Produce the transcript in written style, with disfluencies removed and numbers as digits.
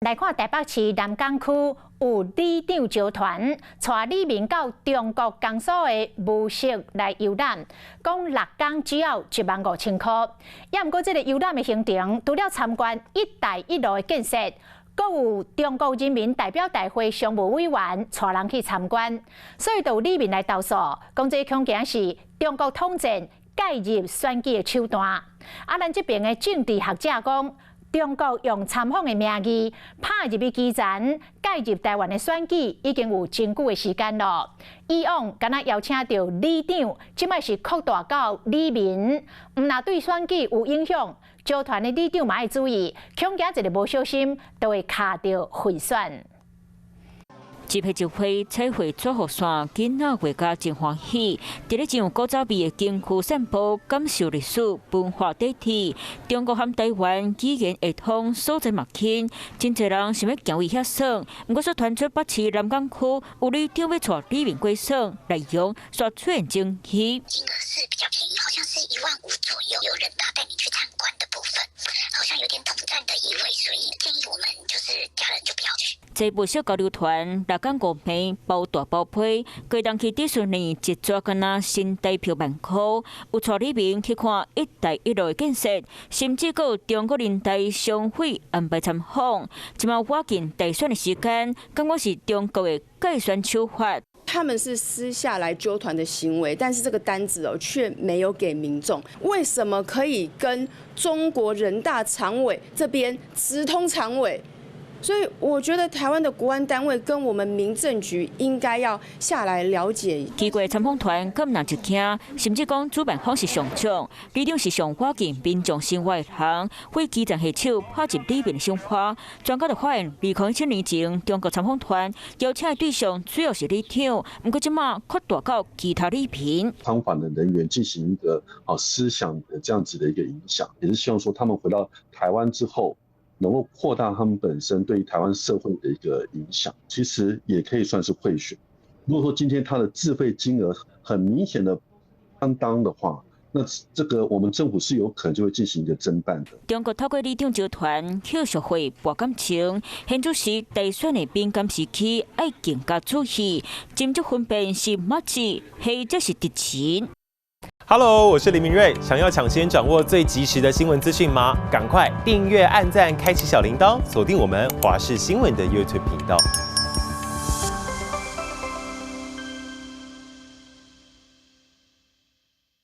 來看台北市南港區有里長招團，帶里民到中國江蘇的無錫來遊覽，講6工只要15,000箍。也毋過這个遊覽的行程，除了參觀“一帶一路”的建設，閣有中國人民代表大會常務委員帶人去參觀，所以就有里民來投訴，講這恐驚是中國統戰介入選舉的手段。啊，咱這爿的政治學者講，中國用參訪的名義拍入去基層，介入台灣的選舉，已經有真久的時間囉。以往敢若邀請著里長，這擺是擴大到里民，毋若對選舉有影響，招團的里長嘛愛注意，恐驚一个無小心，就會卡著賄選。一批一批彩繪組合線，囡仔畫家真歡喜。佇咧真有古早味的景區散步，感受歷史文化底蘊。中國和台灣語言會通，所在嘛近，真濟人想欲行位遐耍。毋過，煞傳出北市南港區有里長欲帶里民過耍，內容煞出現爭議。金額是比較便宜，好像是1萬5左右。有人大帶你去參觀的部分，好像有點統戰的意味，所以建議我們就是家人就不要去。這無錫交流團6工5暝包大包批，過當去迪士尼一逝敢若新台票萬箍，有帶里民去看“一帶一路”的建設，甚至閣有中國人大常委安排參訪。這馬倚近大選的時間，感覺是中國的介選手法。他們是私下來揪團的行為，但是這個單子哦，卻沒有給民眾。為什麼可以跟中國人大常委這邊直通常委？所以我覺得台灣的國安單位跟我們民政局應該要下來了解。奇怪參訪團敢若一驚，甚至講主辦方是上獎，里長是上倚近民眾生活的人，對基層下手拍入里民生活。專家就發現，2017年前中國參訪團邀請的對象主要是里長，毋過這馬擴大到其他里民。參訪的人員進行一個思想的這樣子的一個影響，也是希望說他們回到台灣之後，能夠擴大他們本身對於台灣社會的一個影響，其實也可以算是賄選。如果說今天他的自費金額很明顯的相當的話，那這個我們政府是有可能就會進行一個偵辦的。中國透過里長招團，去社會博感情，現在是大選的敏感時期，愛更加注意，斟酌分辨是馬子，或者是敵情。 Hello，我是林明瑞。想要搶先掌握最及時的新聞資訊嗎？趕快訂閱、按讚、開啟小鈴鐺，鎖定我們華視新聞的 YouTube 頻道。